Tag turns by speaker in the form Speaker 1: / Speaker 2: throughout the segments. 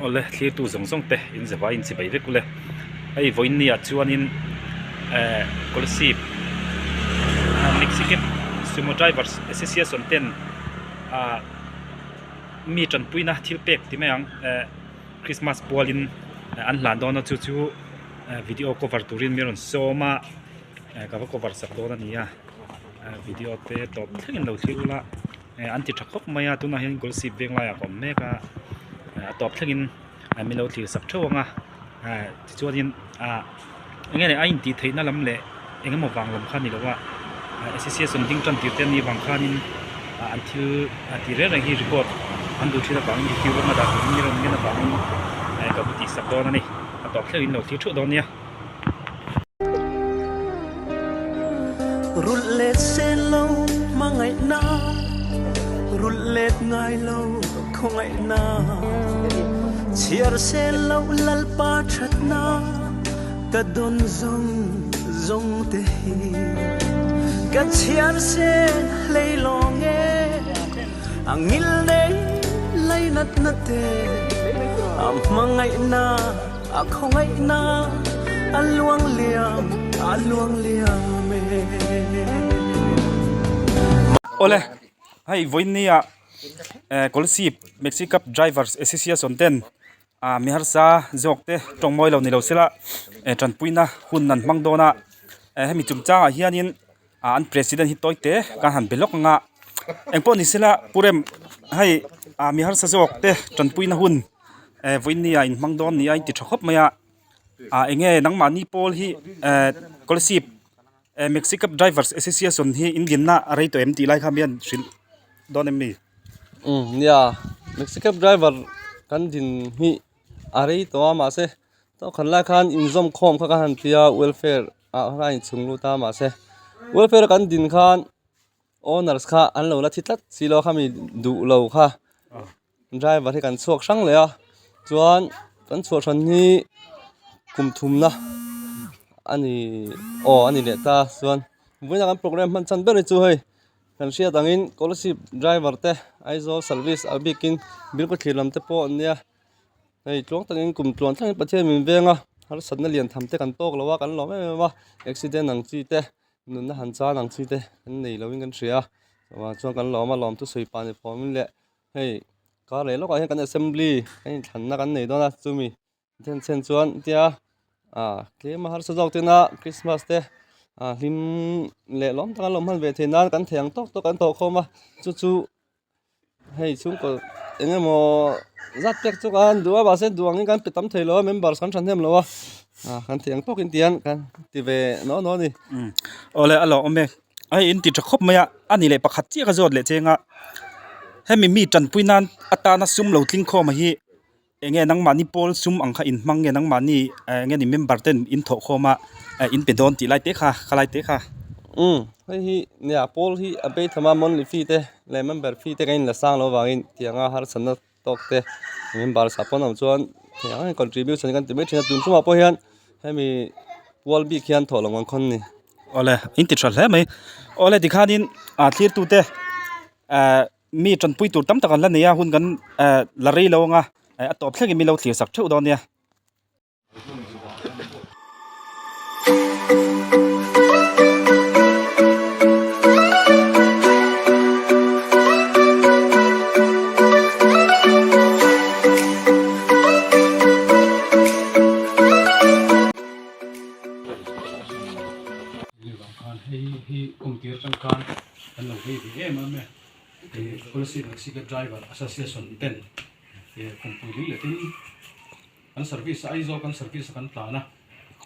Speaker 1: Awle thlirtu zawng zawng te in zavai in chibai vek ule hei vawiin ni ah chuanin ehh Kolasib Maxi cab sumo drivers association ten ah mi tanpuina thil pek ti mai ang ehh Christmas pualin an hlan dawn a chu chu video cover turin mi rawn sawm a eh ka va cover sak dawn a ni a video te tawp thlengin lo thlir ula eh an ti tha khawp mai a tunah hian Kolasib veng laiah ka awm mek a eh a tawp thlengin min lo thlir sak theuh ang a eh tichuanin ah eng nge a intih theihna lam leh eng emaw vang lam kha a ni lo a association ding tan tir te anih vang khanin ah an thil tih reng reng hi record an duh thin avangin youtube lama dah turin mi rawn ngen avangin eh ka va tih sak dawn a ni a tawp thlengin lo thlir theuh dawn nia.
Speaker 2: Rulh let sen lo hmangaihna, rulh let ngai lo khawngaihna, chhiar sen lo Lalpa thatna ka dawn zawng zawng te hi ka chhiar sen hlei lawng e, a ngil nei lainatna te a hmangaihna. A khawngaihna a luang liam, a luang liam e.
Speaker 1: Awle, hei vawiinnia Kolasib Maxi Cab Drivers Association ten mi harsa zawk te tawng mawi lo ni lo sela tanpuina hun an hmang dawn a, hemi chungchangah hianin an president hi tawi te kan han be lawk ang a, engpawh ni sela Pu Rem hei mi harsa zawk te tanpuina hun. Eh vawiin ah inhmang dawn ni a inti tha khawp mai a ah eng nge nangmahni pawl hi eh Kolasib eh Maxi cab drivers association hi in dinna a rei tawh em tih lai kha mian hrilh dawn em ni?
Speaker 3: Umm nia Maxi cab driver kan din hi a rei tawh a mahse tawkhan lai khan inzawm khawm kha ka han tia welfare ah khan a inchhung lut a mahse welfare kan din khan owners kha an lo la thi tlat si lo khami duh lo kha. Driver hi kan chhuak hrang leh a chuan kan chhuah hran hi kum thumna a ni aw a ni leh ta chuan vawiin a kan programme hman chhan ber hi chu hei kan hriat angin scholarship driver te Aizawl service a bikin Bilkhawthlir lam te pawh an nia hei tluang takin kum tluan thlengin Pathian min veng a harsatna lian tham te kan tawk lo a kan lawm em em a accident ang chi te nunna han chan ang chi te kan nei loin kan hria a chuan kan lawm a lawm thusawi pah ni fawmin leh. Hei kar leh lawkah hian kan assembly kan inthlanna kan nei dawn a chumi then chen chuan tia ah tlem a harsa zawk tena christmas te ah hlim leh lawm taka lawm hman ve theih nan kan thei ang tawk tawk kan thawh khawm a chu chu hei chhungkaw eng emaw zat pek chu kan duh a mahse duh angin kan pe tam thei lo a members kan thahnem lo a ah kan thei ang tawkin tihian kan ti ve naw naw a ni.
Speaker 1: Awle a lawm awm e. Hei in ti tha khawp mai a, a ni leh pakhat chiah ka zawt leh cheng a, hemi mi tanpui nan atana sum lo tling khawm hi eng nge nangmahni pawl sum ang kha in hmang nge nangmahni eng nge ni member ten in thawh khawm a in pe dawn tih lai te kha khalai te kha.
Speaker 3: Umm hei hi nia pawl hi a bei tham a monthly fee te leh member fee te kan inla sang lo avangin tianga harsatna tawk te member sa pawn awm chuan thei ang contribution kan ti mai thin a tun chungah pawh hian hemi pual bik hian thawh lo ang khawn ni.
Speaker 1: Awle in ti tha hle mai awle tikhanin ah thlirtute ah mi tanpui tur tam tak an la nei a hun kan ah la rei lo anga a tawp thlengin min lo thlir sak theuh dawn nia.
Speaker 4: Kan service a Aizawl kan service a kan tlan a,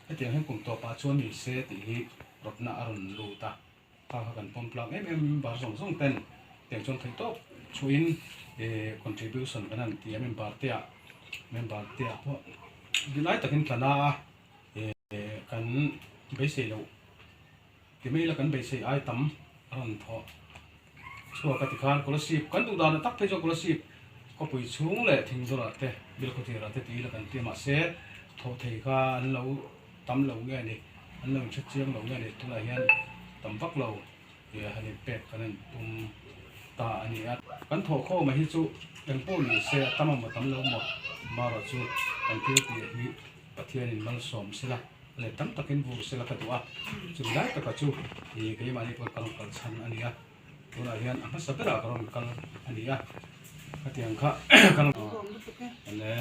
Speaker 4: hetiang hian kum tawpah chuan ni se tih hi rawtna a rawn lut a, kha kha kan pawm tlak em em member zawng zawng ten tiang chuan theih tawp chhuahin ih contribution kan han ti a member te ah member te ah pawh dilai takin tla na a ih kan beisei loh ti mai ila kan beisei ai tam a rawn thawh chhuak a tikhan Kolasib kan duh dan tak phei chuan Kolasib khawpui chhung leh thingdawrah te Bilkhawthirah te tih ila kan ti a mahse thawh thei kha an lo tam lo nge ni an lo inhre chiang lo nge ni tunah hian tam vak lo ih han inpek kan han tum ta a ni a. Kan thawh khawm a hi chu. Eng pawh ni se a tam amaw tam lo maw marawh chu kan thil tih hi Pathianin malsawm sela leh tam takin vur sela ka duh a, chumi lai taka chu ih keimahni pawh ka rawn kal chhan a ni a, tunah hian a hmasa berah ka rawn kal a ni a, khatiang kha ka rawn le.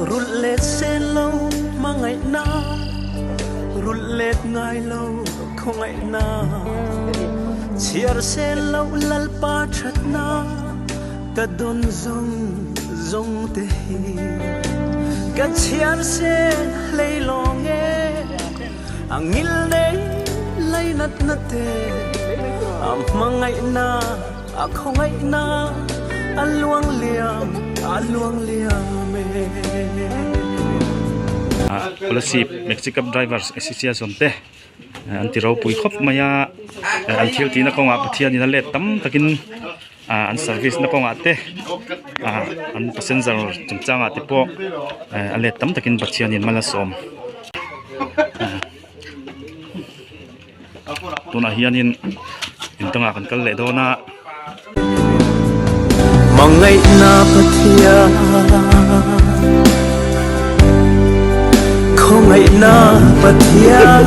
Speaker 2: Rulh let sen lo hmangaihna, rulh let ngai lo khawngaihna, chhiar sen lo Lalpa thatna ka dawn zawng zawng te hi ka chhiar sen hlei lawng e. A ngil nei lainatna te, a hmangaihna, a khawngaihna, a luang liam, a luang liam e.
Speaker 1: Kolasib Maxi Cab Drivers Association te an ti ropui khawp mai a, an thil tihna kawngah Pathianin a let tam takin an service na kawngah te an passenger chungchangah te pawh a let tam takin Pathianin mal a sawm. Tunah hianin in dangah kan kal leh dawn a.
Speaker 2: Hmangaihna Pathian Khawngaihna Pathian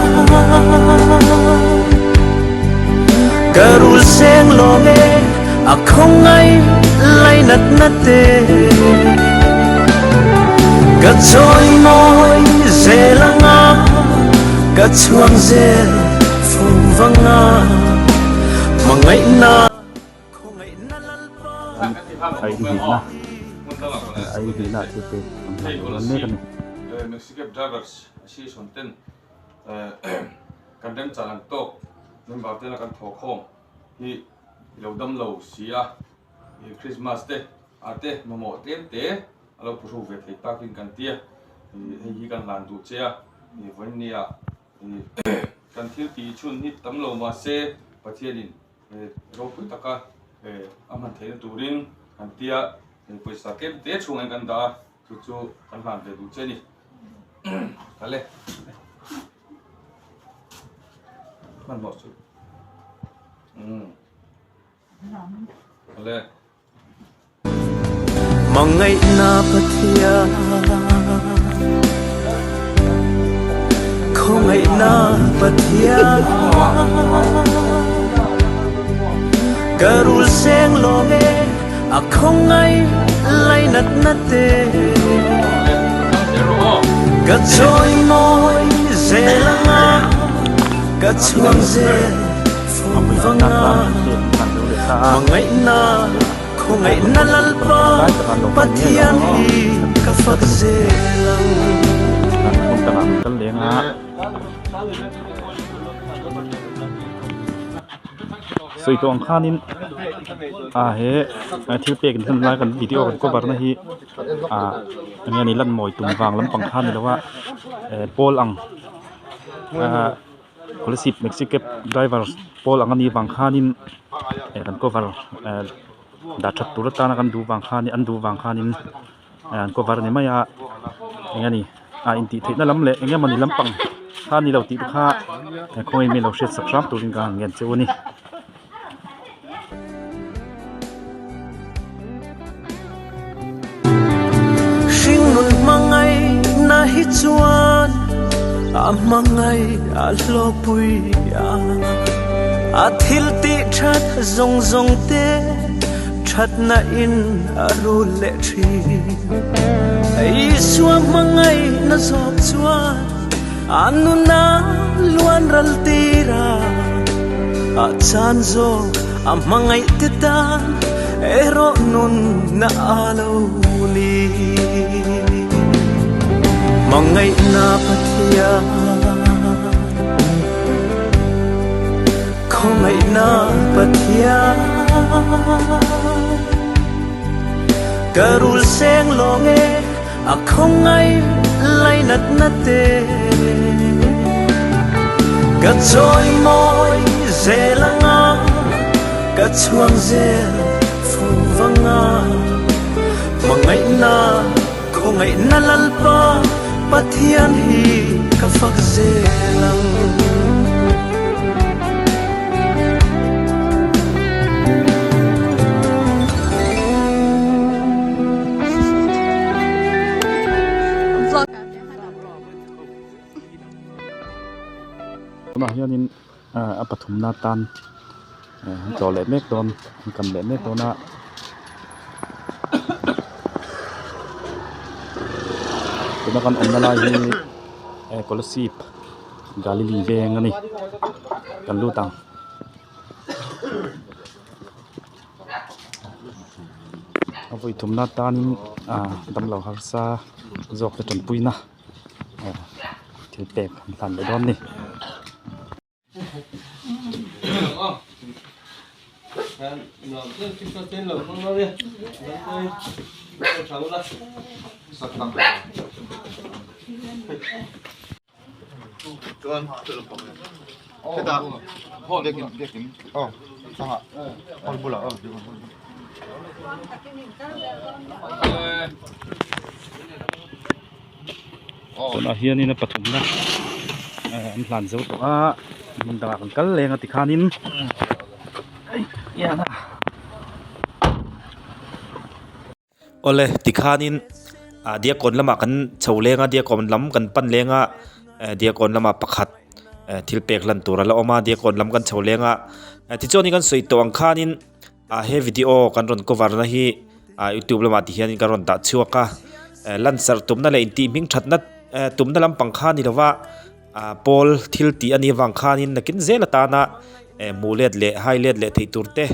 Speaker 2: Ka rul seng lawng e a khawngaih lainatna te Ka chawi mawi zel anga ka chhuang zel fo vanga Hmangaihna khawngaihna Lalpa
Speaker 1: Ai inhihna ai inhihna thil pek an hlan lo dawn mek a ni.
Speaker 5: Maxi Cab Drivers Association ten kan remchan ang tawk member tena kan thawhkhawm hi i lo dam lo si a, i Christmas te a te mamawh tlem te a lo phuhru ve thei takin kan tia, i hei hi kan hlan duh che a, i vawiin nia i kan thil tih chhun hi tam lo mahse Pathianin ropui taka a hman theihna turin kan tia, pawisa tlem te chhungah kan dah a, chu chu kan hlan ve duh che a ni. Kale. Hmanhmawh chu. Umm. Kale.
Speaker 2: Hmangaihna Pathian Khawngaihna Pathian Ka rul seng lawng e a khawngaih lainatna te Ka chawi mawi zel anga ka chhuang zel fo vanga Hmangaihna khawngaihna Lalpa Pathian hi ka fak zel ang.
Speaker 1: Sawi tawh ang khanin ah he thil pek in hman lai kan video kan cover na hi ah enge ni lan mawi tum vang lampang kha ni lo a eh pawl ang ah Kolasib maxi cab driver pawl ang anih vang khanin eh kan cover eh dah that tur atana kan duh vang khanin an duh vang khanin eh an cover a ni mai a eng a ni a intih theihna lam leh eng emawni lampang kha a ni lo tih te kha khawngaih mi lo hriat sak hram turin ka han ngen cheu a ni.
Speaker 2: Hringnun hmangaihna hi chuan a hmangaih a hlawpui a, a thil tih that zawng zawng te thatna in a rul leh thin. Isua hmangaihna zawk chuan a nuna luan ral tir a, a chan zawk a hmangaih te tan erawh nunna a lo ni. Hmangaihna Pathian Khawngaihna Pathian Ka rul seng lawng e a khawngaih lainatna te Ka chawi mawi zel anga ka chhuang zel fu vanga Hmangaihna Khawngaihna Lalpa Pathian hi ka fak zel ang.
Speaker 1: A pathumna tan an tlawh leh mek dawn an kan leh mek dawn a. Tuna kan awmna lai hi Kolasib Galili veng a ni kan lut ang. A vawi thumna tanin damlo harsa zawk te tanpuina thil pek an hlan leh dawn a ni. Tunah hianin a pathumna an hlan zo tawh a hmun dangah kan kal leng a tikhanin
Speaker 6: Awle tikhanin ah diakkawn lamah kan chho leng a diakkawn lam kan pan leng a diakkawn lamah pakhat thil pek hlan tur a la awm a diakkawn lam kan chho leng a tichuanin kan sawi tawh ang khanin ah he video kan rawn cover na hi ah youtube lamah ti hianin kan rawn dah chhuak a lansarh tumna leh intih hming thatna tumna lampang kha ni lova ah pawl thil tih a nih avang khanin nakin zel atana hmuh let leh hai let leh theih tur te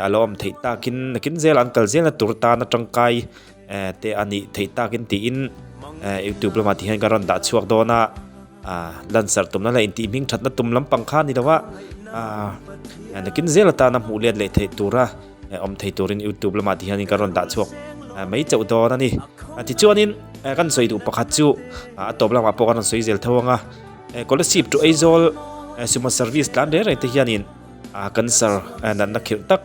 Speaker 6: a lo awm theih takin nakin zel an kal zelna tur tana tangkai te a nih theih takin tiin youtube lamah ti hian kan rawn dah chhuak dawn a. Ah lansarh tumna leh intih hming thatna tum lampang kha a ni lo a, ah nakin zel atana hmuh let leh theih tura awm thei turin youtube lamah ti hianin ka rawn dah chhuak mai chauh dawn a ni. Tichuanin kan sawi duh pakhat chu a tawp lamah pawh kan rawn sawi zel tho ang a, Kolasib to Aizawl sumo service tlan reng reng te hianin cancer natna khirh tak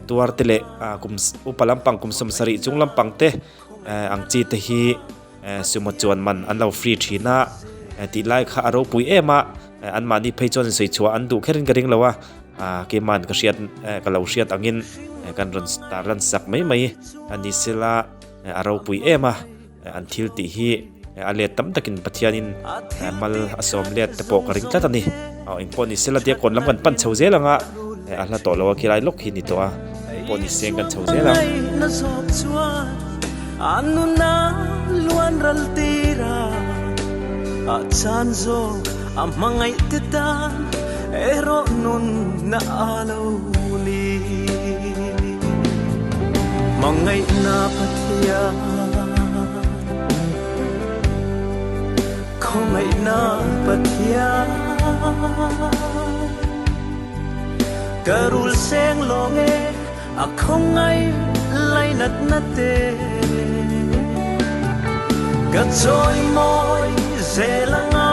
Speaker 6: tuar te leh kum upa lampang kum 70 chung lampang te ang chi te hi Sumo chuan man an lo free thin a, tih lai kha a ropui em a, anmahni phei chuan sawi chhuah an duh kherin ka ring lo a, keiman ka hriat ka lo hriat angin kan rawn tar lan sak mai mai a ni sela a ropui em a, an thil tih hi a let tam takin Pathianin mal a sawm let te pawh ka ring tlat a ni, engpawh ni sela diakkawn lam kan pan chho zel ang a, a hla tawh lo a khilai lawk hi ni tawh a, engpawh ni seng kan chho zel ang.
Speaker 2: Nuna luan ral tira a chan zawk a hmangaih te tan erawh nun na a lo ni. Hmangaihna Pathian khawngaihna Pathian ka rul seng lawng e a khawngaih lainatna te ka chawi mawi zel anga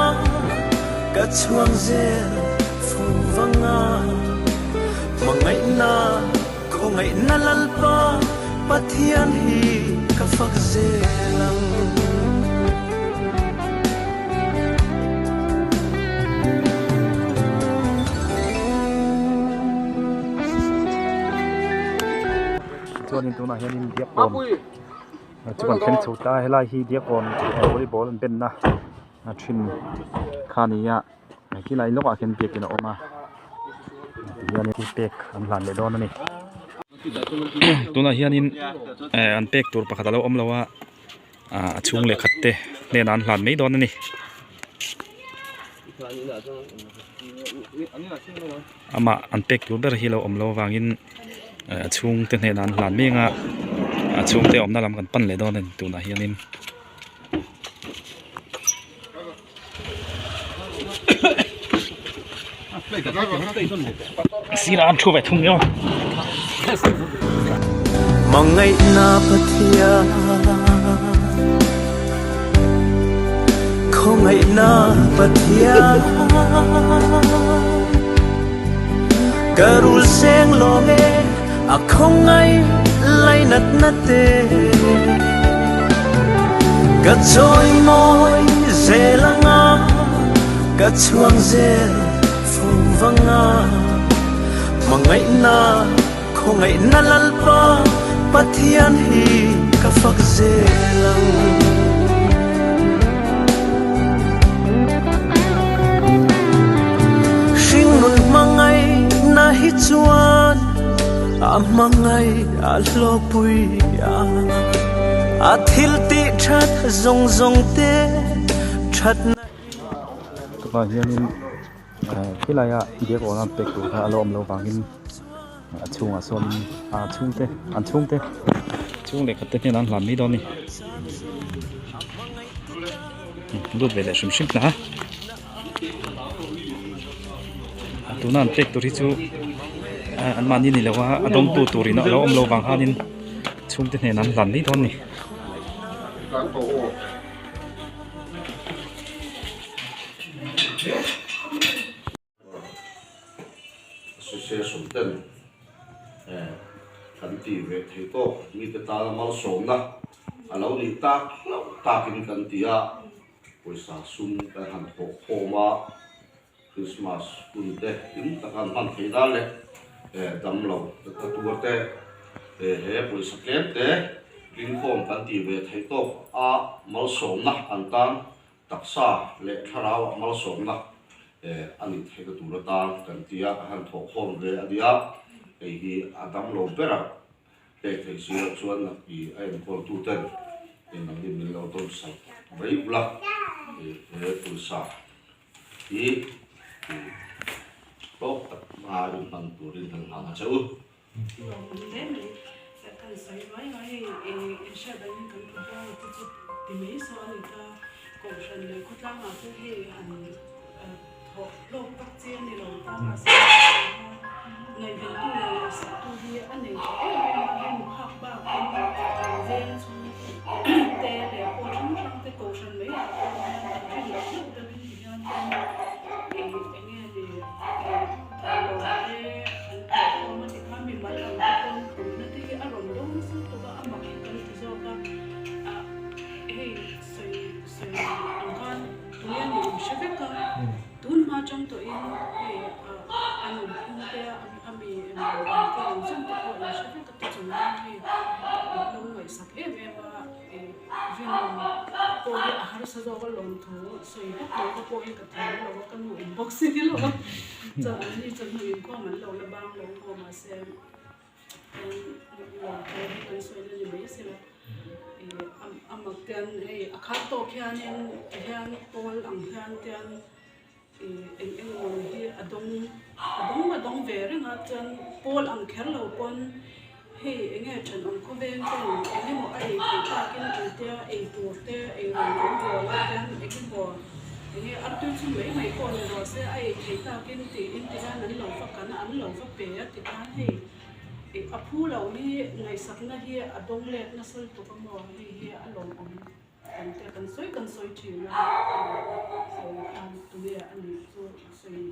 Speaker 2: ka chhuang zel fu vanga hmangaihna khawngaihna Lalpa Pathian hi ka fak zel ang.
Speaker 1: Chuanin tunah hianin diakkawn chu kan thleng chho ta a helai hi diakkawn volleyball an benna a thin kha a ni a khilai lawkah khian biakin a awm a tihianin thil pek an hlan leh dawn a ni tunah hianin eh an pek tur pakhat a lo awm lo a ah a chhung leh khat te hnenah an hlan mai dawn a ni. Amah an pek tur ber hi lo awm lo avangin a chhungte hnenah an hlan mek a a chhungte awmna lam kan pan leh dawn a ni tunah hianin. Sirah an thu ve thung nia.
Speaker 2: Hmangaihna Pathian Khawngaihna Pathian Ka rul seng lawng e a khawngaih lainatna te Ka chawi mawi zel anga ka chhuang zel fu vanga Hmangaihna Khawngaihna Lalpa Pathian hi ka fak zel ang. Hringnun. A hmangaih a hlawkpui a, a thil tih that zawng zawng te thatna
Speaker 1: Tunah hianin khilaiah biak awna pek tur kha a lo awm loh vangin a chhungah sawn a chhungte an chhungte chhung lehkhat te hnenah an hlan mai dawn a ni lut ve leh hrim hrim ta a tuna an pek tur hi chu an mahni ni lo a a dawngtu turin a lo awm loh vang khanin chhungte hnenah an hlan mai dawn a ni.
Speaker 7: Association ten kan tih ve thei tawk mite tana malsawmna a lo nih tak hlauh takin kan ti a, pawisa sum kan han thawh khawm a, Christmas hun te hlim taka an hman theih nan leh damlo ta tur te he pawisa tlem te tlingkhawm kan tih ve theih tawk a malsawmna an tan Taksa leh thlarauah malsawmna a nih theihna tur atan kan ti a, ka han thawhkhawm ve a nia, hei hi a dam lo ber a, pek theih si loh chuan naki a enkawltu ten engangin min lo dawn sak mai ula, he pawisa hi hlawk tak hmaa inhman turin kan hlan a che u.
Speaker 8: Thawhkhawm a ti kha mimal ang te pawn pumna te hi a rawn dawng nasa lutuk a, a mak hi kan ti zawk a, ah hei sawi sawi ang khan tui a nih in hre vek a, tun hma atang tawhin hei ah a nunphung te a mi englo ang te zawng zawng te pawh in hre vek a ti chung hian hei in lo ngaihsak em em a ih rin pawh hi a harsa zawk a lawmthu sawi vak lo te pawh hi ka thiam lo a ka nu awm bawk si lo a. Chuan an ni chuan hmu inkhawm an lo la bang lo maw mahse lawm thu hi kan sawi na ni mai sela ih a mak te an hei a khat tawk hianin ti hian pawl ang hian te an ih eng eng emaw ni hi a dawng a dawng a dawng ve reng a chuan pawl ang kher lo pawn hei eng nge thenawm khawveng ten eng emaw a ei theih takin an tia ei tur te ei rawn an bawl a hian eng emaw eng nge artui chu mai mai pawh ni rawh se a ei theih takin tiin ti hian an lo va kan a an lo va pe a ti khan hei ih a phu lo hi ngaihsakna hi a dawng let nasa lutuk a maw hei hi a lawmawm kan tia kan sawi kan sawi thin a sawi khan tunge a nih chu sawi.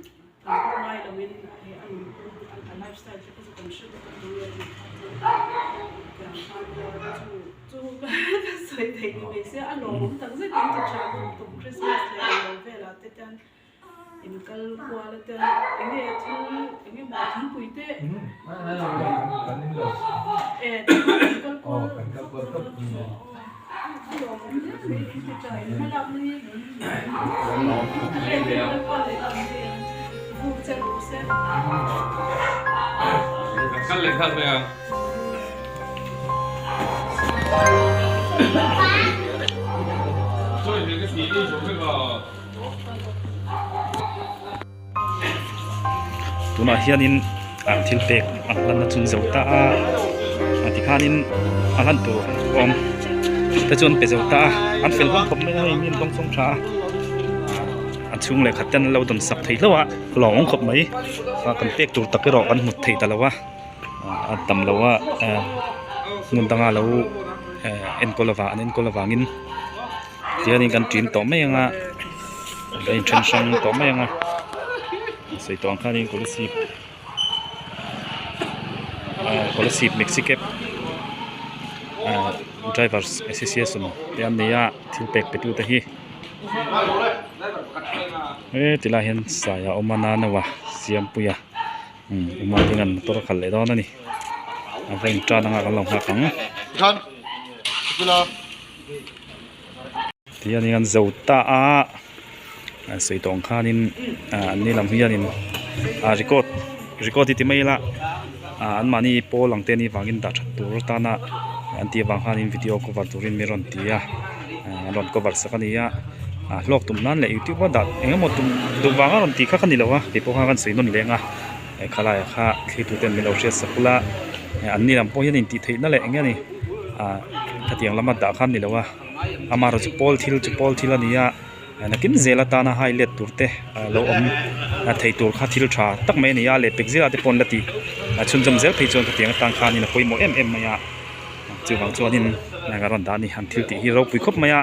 Speaker 8: Kan pawh ngai loin hei a nunphung a lifestyle te kha chu kan hre vek a tunge a nih kha chu tiang khan chu chu ka sawi theih ni mai sia a lawmawm tak zet in ti tha lutuk Christmas leh englo velah te hian in kal kual a te enge thil enge maw thingpui te e kan kal kual a lawmawm hle mai in ti tha in hmalak na hi.
Speaker 5: Kal leh nghal mai ang.
Speaker 1: Tunah hianin an thil pek an hlanna chu an zo ta a a tikhanin a hlan tur awm te chu an pe zo ta a an fel hlawm khawp mai a hei mi an dawng chawng tha a a chhung leh khat ten an lo dawn sak thei hlauh a lawng khawp mai a kan pek tur tak erawh kan hmu thei ta lo a a tam lo a hmun danga lo enkawl avang an enkawl avangin. Tihianin kan ṭin tawh mai ang a a inṭhen hrang tawh mai ang a sawi tawh ang khanin kolasib ah kolasib maxi cab ah drivers association te an nei a thil pek pe tu te hi he ti lai hian sai a awm a nanawa siampuia umm uma hian an motor a khalh leh dawn a ni a va intan anga kan lo nghak ang. Tihianin an zo ta a an sawi tawh ang khanin ah an ni lam hianin ah record. record hi ti mai ila ah an mahni pawl ang te anih vangin dah that tur atana an tih avang khanin video cover turin min rawn ti a ah an rawn cover sak a ni a ah hlawk tum nan leh youtube a dah eng emaw tum duh vanga rawn tih kha ka ni lo a keipawh kha kan sawi nawn leng a he khalaiah kha thli tuten min lo hriat sak ula an ni lam pawh hian intih theihna leh eng nge ni ah khatiang lama dah kha a ni lo a amaherawhchu chu pawl thil chu pawl thil a ni a nakin zel atana hai let tur te lo awm a thei tur kha thil tha tak mai a ni a lehpek zela te pawh an la tih a chhunzawm zel phei chuan khatiang atan khanin a pawimawh em em mai a chuvang chuanin a rawn dah a ni an thil tih hi ropui khawp mai a.